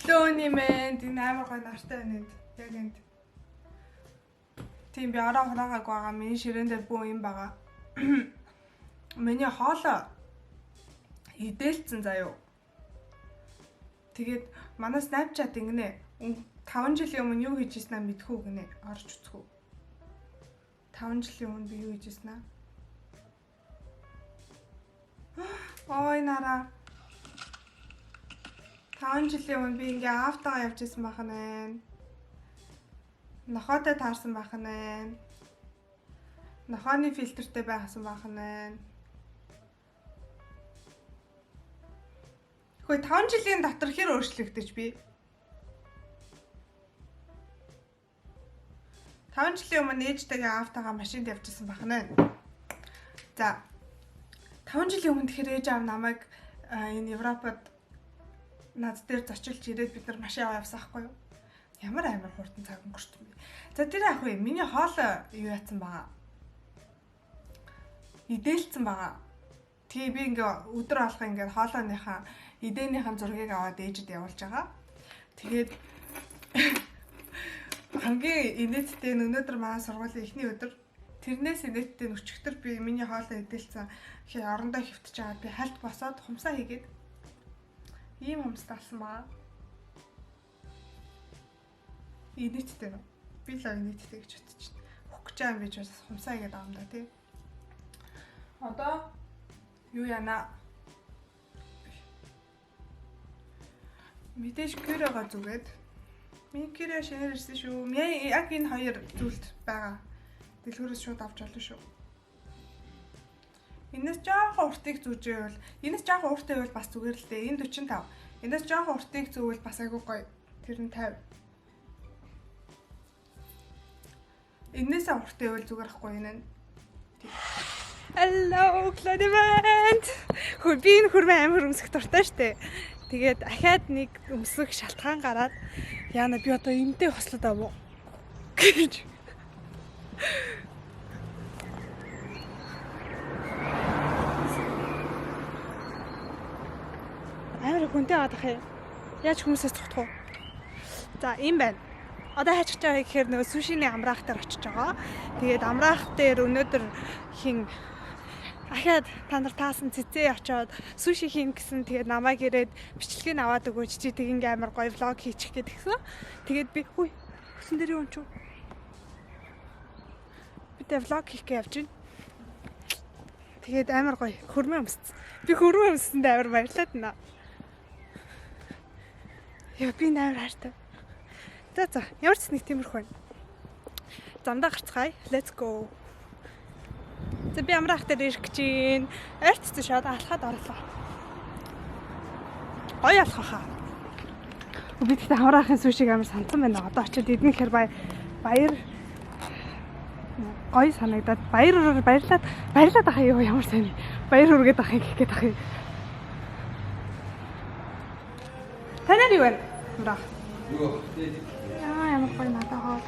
Өглөөний мэнд, энэ амар гоё нартай байна энд. Яг энд. Тийм, би ороо хураагааг байгаа. Миний ширээн дээр бүү юм байгаа. Миний хоолой идээлцэн заяо. Тэгээд манай Snapchat ингэнэ. 5 жилийн өмнө юу хийж ийсэн аа мэдхүү гинэ. Орж үзэх үү. 5 жилийн өмнө би юу хийж ийсэн аа? Ой, нараа. 5 жилийн өмнө би ингээ аавтайгаа явж исэн байх нэ. Нохоотой таарсан байх нэ. Нохооны фильтртэй байхсан байх нэ. Хөөе, 5 жилийн дотор хэр өөрчлөгдөж би? 5 жилийн өмнө ээжтэйгээ аавтайгаа машинд явжсэн байх нэ. За, 5 жилийн өмнө тэгэхээр ээж аав намайг энэ Европод над дээр зочилж ирээд бид нар машин аваа явсан байхгүй юу? Ямар амар хурдан цаг өнгөрсөн бэ? За, тэр яах вэ? Миний хоолой юу яатсан байгаа? Идээлцэн байгаа. Тэгээ би ингээ өдөр алга ингээ хоолойныхаа идээнийхэн зургийг аваад ээжэд явуулж байгаа. Тэгээд хамгийн инээдтэй нь өнөөдөр манай сургуулийн эхний өдөр. Тэрнээс инээдтэй нь өчигдөр би миний хоолой идэлцэн орондоо хөвтөж байгаа. Би хальт босоод хумсаа хийгээд ийм хумстай болсон баа. Инээдтэй нөө. Би л инээдтэй гэж бодож байна. Хөх гэж байгаа юм би ч бас хумсаа хийгээд байгаа юм да тий. Одоо юу яана? Мэдээж кюрого зүгээд. Миний кюро шинээр ирсэн шүү. Яг энэ хоёр зүйлт байгаа. Дэлгүүрээс шууд авч болно шүү. Энэс жоохон уртыг зүүжээвэл, энэс жоохон урт байвал бас зүгээр л дээ. Энэ 45. Энэс жоохон уртыг зүүвэл бас айгүй гоё. Тэр нь 50. Энээсээ урт байвал зүгээр ахгүй энэ нь. Hello, Clement. Хөр би энэ хөрмөө амар өмсөх дуртай штэ. Тэгээд ахаад нэг өмсөх шалтгаан гараад яана би одоо энтэй хослоод аваа мó гэж. Амар хүнтэй гадах юм. Яаж хүмүүсээс цухтах вэ? За, ийм байна. Одоо хайчих байгаа гэхээр нөгөө сушиний амраах дээр очиж байгаа. Тэгээд амраах дээр өнөөдөр хин ахаад та нар таасан цэцээ очоод суши хийн гэсэн. Тэгээд намайг ирээд бичлэгийг аваад өгөөч, чи тэг ингээм амар гоё vlog хийчих гэдгсэн. Тэгээд би хүй хөсөн дээр юм чи. Би тэ vlog хийх гэж явж байна. Тэгээд амар гоё хөрмөө өмссөн. Би хөрмөө өмссөнд амар баярлаад байна. Яа, би амар хайртай. За за, ямар ч нэг тиймэрхүү байна. Замдаа гарцгаая. Let's go. За, би амраах дээр ирэх гэж байна. Ойртсон шууд алхаад орлоо. Гоё алхах хаа. Би тэгтээ хамраахын сушиг амар санацсан байна. Одоо очиод идэн гэхэр баяр гоё санагдаад баяр баярлаад баярлаад ах юу ямар сайн баяр хүргээд ах гэх гээд ах юм. Танаар юу вэ? Амраах. Юу? Яа, ямар гоё надад хоол.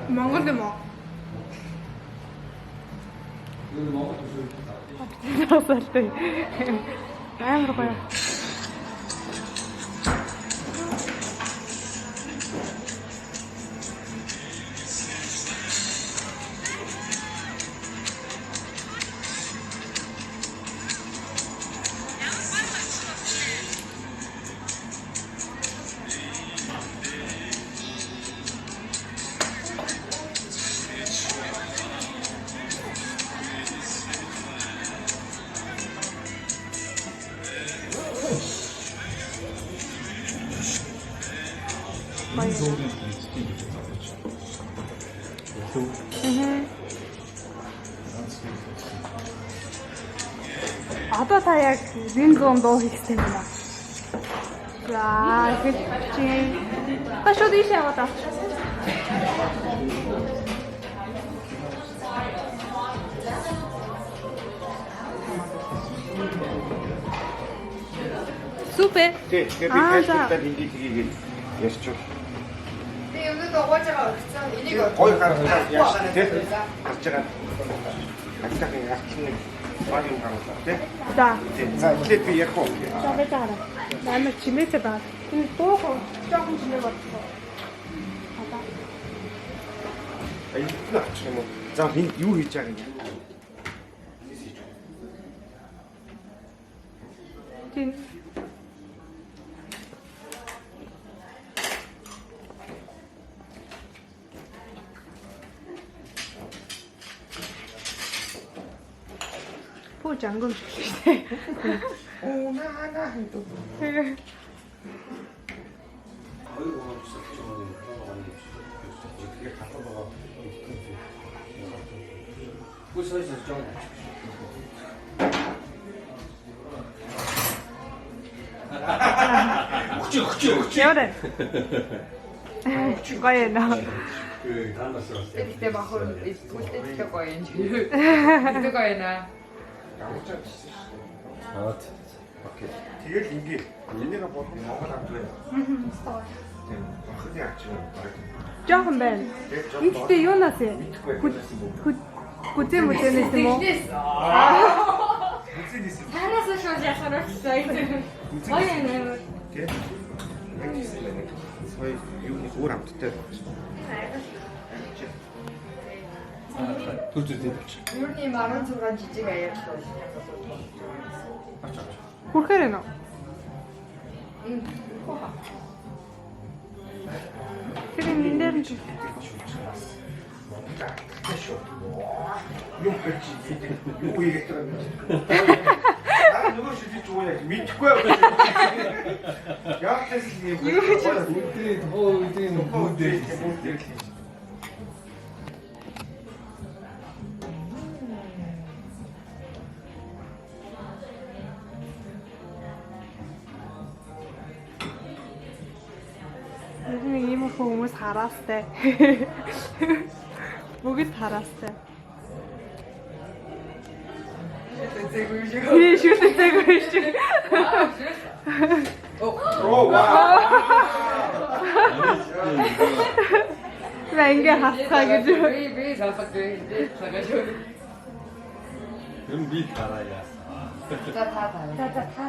Монгол юм уу? Юу Монгол төсөв. Асаалтай. Амар гоё. Энэ зүүрний эцгийн гэж бодож. Илүү. Одоо та яг Винзон дуу хийх хэрэгтэй юм байна. За, эхэлж. Та шууд ийшээ яваад авч. Супер. Тий, тэгэхээр би Аа, за. тайлбарлаад эндийг тгийгээд ярьчих. Би өмнөд угааж байгаа өгсөн. Энийг Гой гаргахаар яаж тий гарч байгаа. Агтахын агтлан нэг баг юм гаргалаа тий. За. Тий. За эхлээд би ярих уу? За байж байгаа. Амар чимээтэй байгаа. Энэ дуух жоохон чимээ болчихоо. Одоо. Аюулгүй авчих юм уу? За энд юу хийж байгаа юм? Тийм. Пүү жангум шиг л шүү дээ. Оо наа наа гэдэг. Хоёр гурван ч юм уу тэгэхээр халуун байгаа. Хүсэж жоо. Өгч өгч өгч. Ямар вэ? Гоё нэ. Танаас бас. Гэхдээ бахар түлтэй түлтэй гоё юм. Түлтэй гоё наа. Гамжаа бичсэн шүү дээ. Аа. Окей. Тэгэл ингээ энийг бурхан Монгол амт байна. Тийм. Бурхны ач юм баг. Жохон байна. Энэ гэхдээ юунаас юм? Мэдэхгүй Хүд гүзээ мүзээнээс юм уу? Тэгнээс. Үзэнээс юм. Тараас шууд яхаар болчихсон. Гоё юм амар. Тий. Яг тийсэн байна. Сая юуны өөр амттай. Түр зүр дээр авчих. Ер нь юм 16 жижиг аяар л бол. Авч авч. Хүрхээр байна уу? Тэр энэ дээр нь ч Монгол амттай шүү. Юу гэж юу хийгээд байгаа юм бэ? Аа нөгөө шүлж юу яг мэдэхгүй байна. Яг л юм. Юу гэж Өдрийн тухайн үеийн бүгд бүгд л хийж. Ер нь иймэрхүү хүмүүс хараастай. Бүгд хараастай. Зэгүй юм шиг. Би шүлтэйгүй шиг. Оо вау. Би ингээ хасхаа гэж. Би залгаг би цагааш. Ер нь би тараа яасан. За та та. За за та.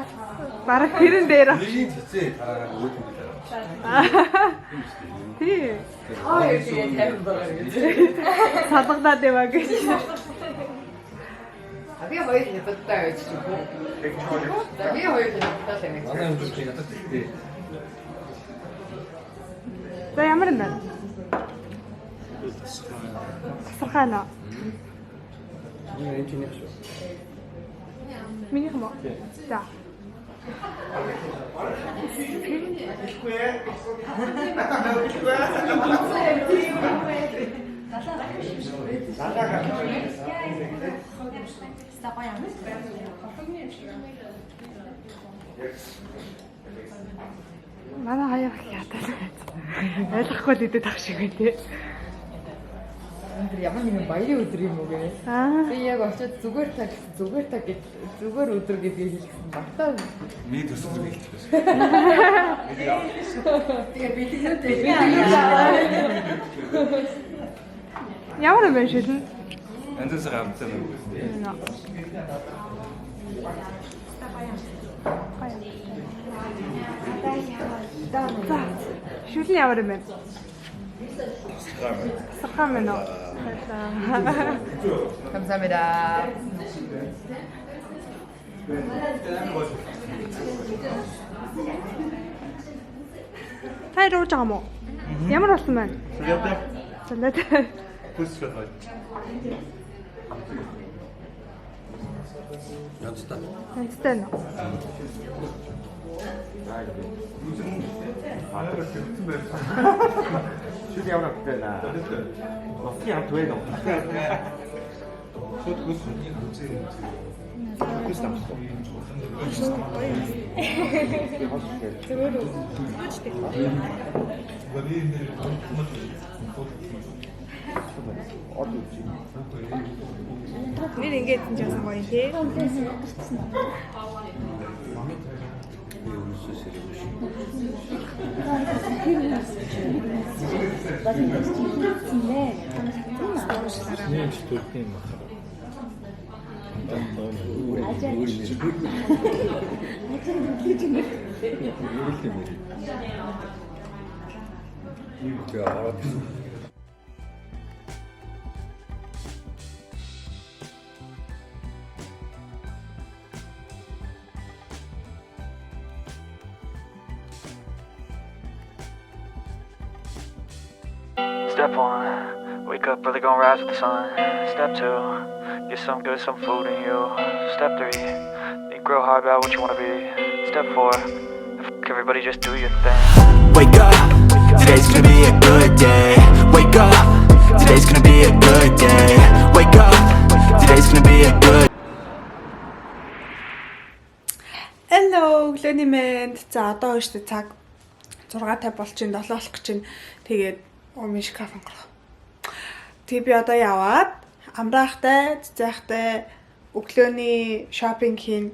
Бараг тэрэн дээр ав. Нэгийн цэцээ тараагаа өөд нь тараа. Тий. Аа яг тийм байгаа гэж. Салгадаад яваа гэж. Би хоёр хятадтай байж ч юм уу. Яг чоо. За би хоёр хятадтай л юм. Манай өмчөж ядаж тэгтээ. За ямар юм бэ? Тасархай нөө. Энэ энэ чинийх шүү. Минийх юм уу? За. Хэлэхгүй ээ. Хэлэхгүй. Далаагаа. Манай хоёр их ядаад байна. Ойлгохгүй л идэт ах шиг байна тий. Өндөр ямар нэгэн баярын өдөр юм уу гэ. Аа. Би яг очиод зүгээр та гэсэн зүгээр та гэж зүгээр өдөр гэдгийг хэлсэн багтаа. Миний төсөл зүг хэлчих байсан. Тэгээ бэлгэлээ. Ямар юм бэ шүлэн? Янз бүрийн амттай юм. Нөө. За. Шүлэн ямар юм бэ? Тасархай мэн үү? Баярлалаа. 감사합니다. Та рууж байгаа юм уу? Ямар болсон байна? Сүлээдэ Залаад. хүсэх байж. Янзтай. Янзтай нөө. Шүл ямар амттай байна. Нутгийн амт байна уу? Шууд хүс. Хөөс намсгүй. Гоё юм. Зүгээр үү? Өөчтэй. Од үгүй. Нэр ингээд энэ жасан гоё юм тий. Би өөрөөсөө сэрээгүй шүү. Нэг ч төрлийн юм байна. Өөр нэр. Өөр юм нэр. Тэгээ ороод ирсэн. Step one, wake up early, gonna rise with the sun. Step two, get some good, some food in you. Step three, think real hard about what you wanna be. Step four, f- everybody just do your thing. Wake up, today's gonna be a good day. Wake up, today's gonna be a good day. Wake up, today's gonna be a good Hello, өглөөний мэнд. За одоо өөртөө цаг 6:50 болчин 7 болох гэж байна. Тэгээд омын шкаф онгорох. Тэгээ би одоо яваад амраахтай, цэцээхтэй өглөөний шопинг хийн.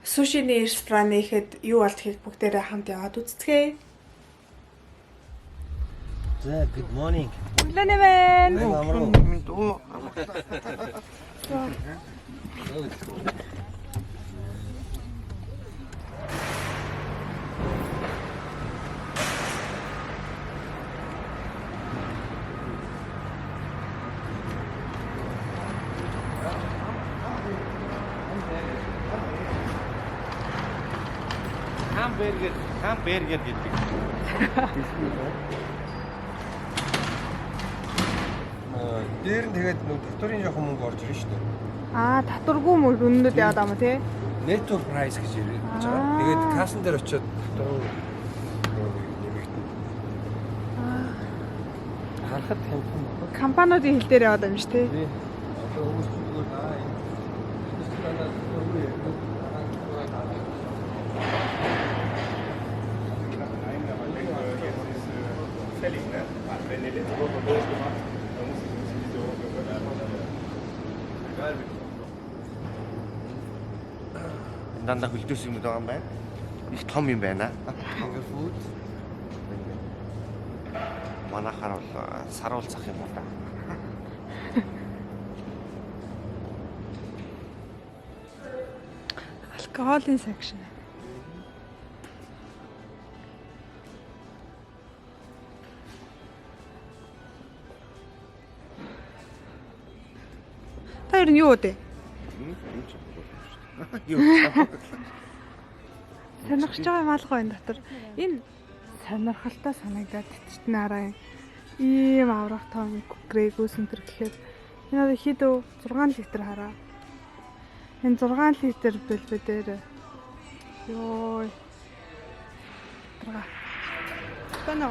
Сушиний ресторан ихэд юу болдгийг бүгдээрээ хамт яваад үзцгээе. За, good morning. Өглөөний мэнд. Амар уу. Хамбургер, хамбургер гэдэг. Дээр нь тэгээд нөө татварын жоохон мөнгө орж ирнэ шүү дээ. Аа, татваргүй мөр өндөд яваад байгаа юм тий. Netto price гэж яриад байгаа. Тэгээд кассан дээр очиод татвар нөгөө нэг нэмэгдэнэ. Харахад хямдхан байна. Компаниудын хил дээр яваад байгаа юм шүү тий. Тий. Одоо хүмүүс зүгээр аа энэ ресторанаар өөр яриад Дандаа хөлдөөс юм байгаа юм байна. Их том юм байна. Finger food. Манайхаар бол саруул цах юм уу та. Алкоголын section. Та ер нь юу үү? Юу. Сонирхож байгаа юм алгаа энэ дотор. Энэ сонирхолтой санагдаад тэтэртэн арай ийм аврах том Grey Goose энэ төр гэхээр энэ одоо хэд өв 6 литр хараа. Энэ 6 литр бэлбэ дээр ёо. 6. Тано.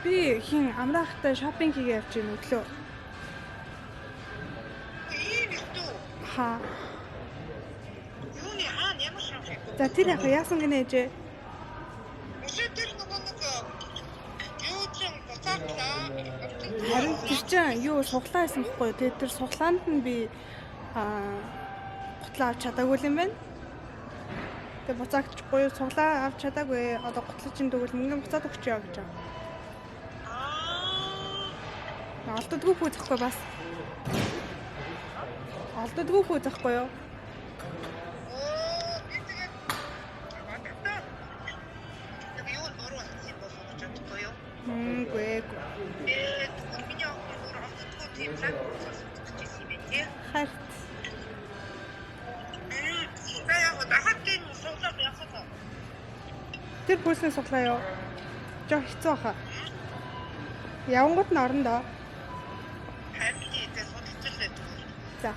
Би хин амраахтай шопинг хийгээ явж байна өглөө. Ха. Юуны хаана ямар шопинг? За тэр яг яасан гинэ ээжээ? Өшөө тэр нөгөө нэг юу ч юм буцааглаа. Харин тэр чинь юу суглаа байсан бохгүй юу? Тэгээд тэр суглаанд нь би гутлаа авч чадаагүй юм байна. Тэгээд буцаагчихгүй юу суглаа авч чадаагүй. Одоо гутлаа чинь тэгвэл мөнгө буцаад өгчөө гэж байгаа. Аа. Олддоггүй хүү захгүй бас. Олддоггүй хүү захгүй юу? Оо би тэгээд бодогдоо. Нэг юу нь буруу болсон юм болов уу гэж бодохгүй юу? Үгүй ээ. Тэгээд миний охин бүр олддоггүй тийм лаг сонсогдож байсан юм байна тий. Харт. За яг дахиад тийм суглаа явах уу? Тэр пүүлсний суглаа юу? Жог хэцүү баха. Явангууд нь орно доо. Харин тий тэгээд судалж л байдаг. За.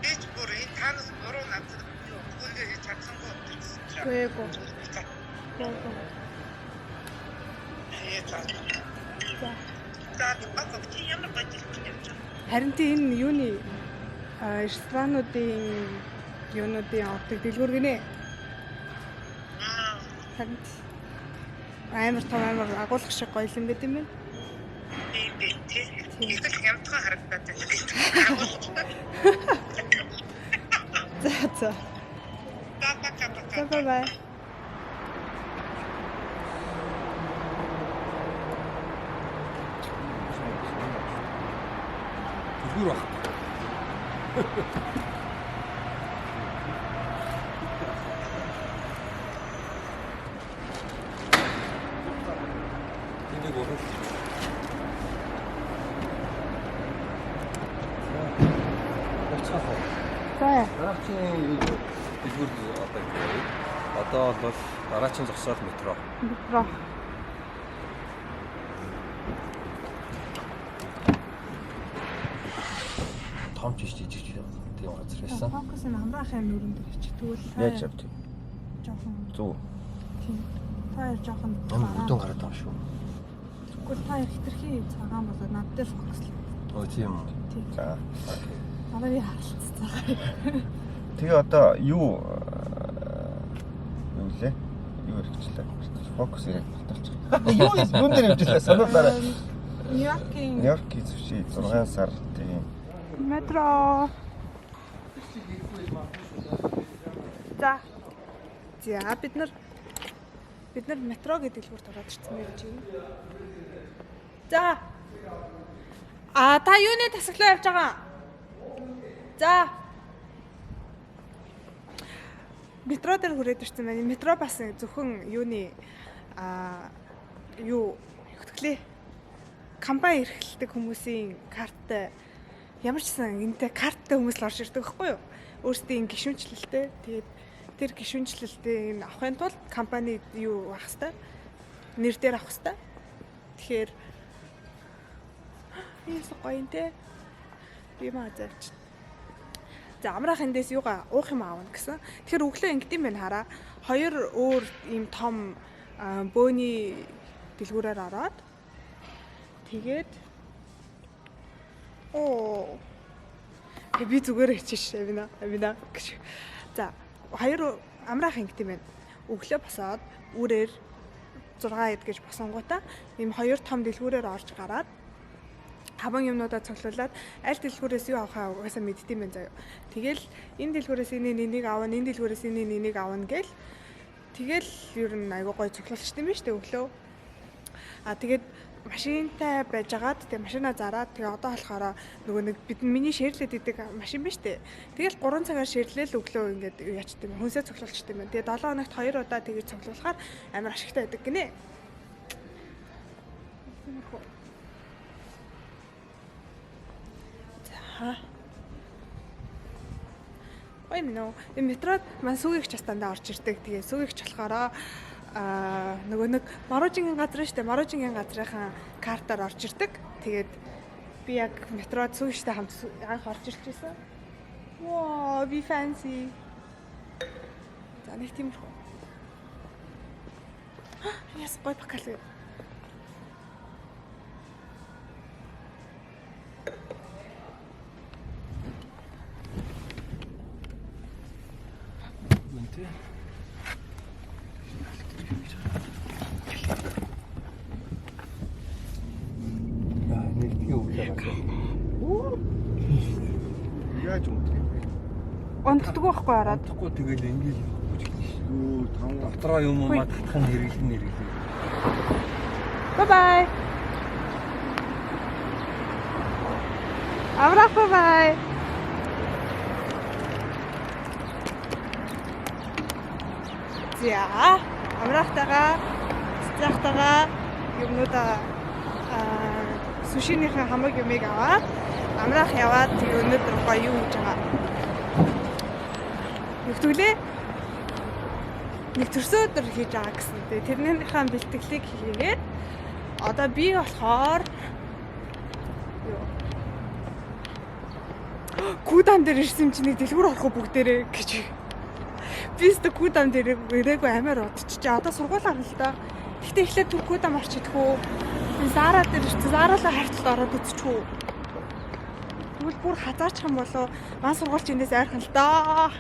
Би ч бүр энэ танаас буруу надад юу хөлгөө хийж чадсангүй гэсэн чинь. Үгүй ээ. Үгүй. Ээ за. За. За одоо чи ямар гоё хэлчих юм бэ? Харин тий энэ юуны ресторануудын юунуудын ордог дэлгүүр гинэ. Харин амар том амар агуулгах шиг гоё юм байт юм байна. Тийм би тий. Ихтэл хямдхан харагдаад байна. За за. За пока пока. За bye bye. Дэлгүүр баг. Энийг урал. Явцгаах уу? За. Дараагийн дэлгүүр одоо явъя. Одоо бол дараагийн зогсоол метро. Метро. Том ч жижиг ч тийм газар байсан. Фокус нь амраахын нүрэн дээр чи тэгвэл Яаж авч? жоохон Зүг. тийм. Та хоёр жоохон Амар өдөн гараад байгаа шүү. Тэгвэл та хоёр хитрхи цагаан болоод над дээр фокуслаа. Оо тийм үү. Тийм. За. Окей. Дараа би харалцсан. Тэгээ одоо юу юу лээ? Юу хэрэгчлээ? Фокус ирэх баталчих. Юу юун дээр явжлаа санаа дараа. Нью-Йоркийн Нью-Йоркийн зүши 6 сар тийм. метро. За. За бид нар метро гэдэг дэлгүүрт ороод ирсэн байж байна. За. А та юуны тасгалаа явж байгаа? За. Метро дээр хүрээд ирсэн байна. Метро бас зөвхөн юуны юу өгтглээ. Компани эрхлэлдэг хүмүүсийн карттай ямар ч сан энтэй карттай хүмүүс л орж ирдэг байхгүй юу? Өөрсдийн гишүүнчлэлтэй. Тэгээд тэр гишүүнчлэлтийг авахын тулд компани юу авах хэвээр нэр дээр авах хэвээр. Тэгэхээр ийс гоё юм те. Би маа завч. За амраах эндээс юугаа уух юм аавна гэсэн. Тэгэхээр өглөө ингэдэм байх хараа. Хоёр өөр ийм том бөөний дэлгүүрээр ороод тэгээд оо би зүгээр хийчих амина амина гэж. За хоёр амраах ингэдэм байх. Өглөө босоод үрээр 6 хэд гэж босонгуудаа ийм хоёр том дэлгүүрээр орж гараад хаван юмнуудаа цуглуулад аль дэлгүүрээс юу авахаа угаасаа мэддэм байх заяа. Тэгэл энэ дэлгүүрээс энэ энийг авна, энэ дэлгүүрээс энэ энийг авна гэл тэгэл ер нь айгуу гоё цуглуулчт юм биш үү өглөө. А тэгээд машинтай байжгаад тэгээ машина зараад тэгээ одоо болохоор нөгөө нэг бид миний шеэрлээд идэг машин биш үү. Тэгэл 3 цагаар шеэрлээл өглөө ингээд яачт юм хүнсээ цуглуулчт юм байна. Тэгээ 7 хоногт 2 удаа тэгэж цуглуулахаар амар ашигтай байдаг гинэ. За. Ой минь энэ метрод мань сүгийгч бас дандаа орж ирдэг. Тэгээ сүгийгч болохоор нөгөө нэг Маружингийн газар шүү дээ. Маружингийн газрынхаа картаар орж ирдэг. Тэгээд би яг метрод сүгийгчтэй хамт анх орж ирж байсан. Вау, би fancy. За нэг тиймэрхүү. Яс гой бакал вэ? Үнтэй. Нэг тийм өглөө гарсан. Яаж унтдаг юм бэ? Унтдаггүй байхгүй ороод. Унтахгүй тэгэл ингээл Юу там дотроо юм уу татах нь хэрэглэн хэрэглэн. Bye bye. Аврах bye bye. За, амрахтайгаа, цэцэхтайгаа юмнуудаа сушинийхээ хамаг юмыг аваад амраах яваад тэгээ өнөөдөр гоё юу хийж байгаа. Нүгтгэлээ нэг төрсөн өдөр хийж байгаа гэсэн. Тэгээ тэрнийхээ бэлтгэлийг хийгээд одоо би болохоор юу Кудам дээр ирсэн чинь нэг дэлгүүр орох уу бүгдээрээ гэж. Би өстө Кудам дээр ирээгүй амар удчихжээ. Одоо сургууль гарна л да. Гэхдээ эхлээд түр Кудам орч идэх үү? Зара дээр ирсэн. Заралаа харталд ороод үзчих үү? Тэгвэл бүр хазаарчих юм болов ман сургууль ч эндээс ойрхон л доо.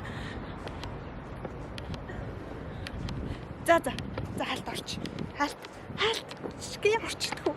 За за. За, хаалт орч. Хаалт. Хаалт. Жижиг орчдгоо.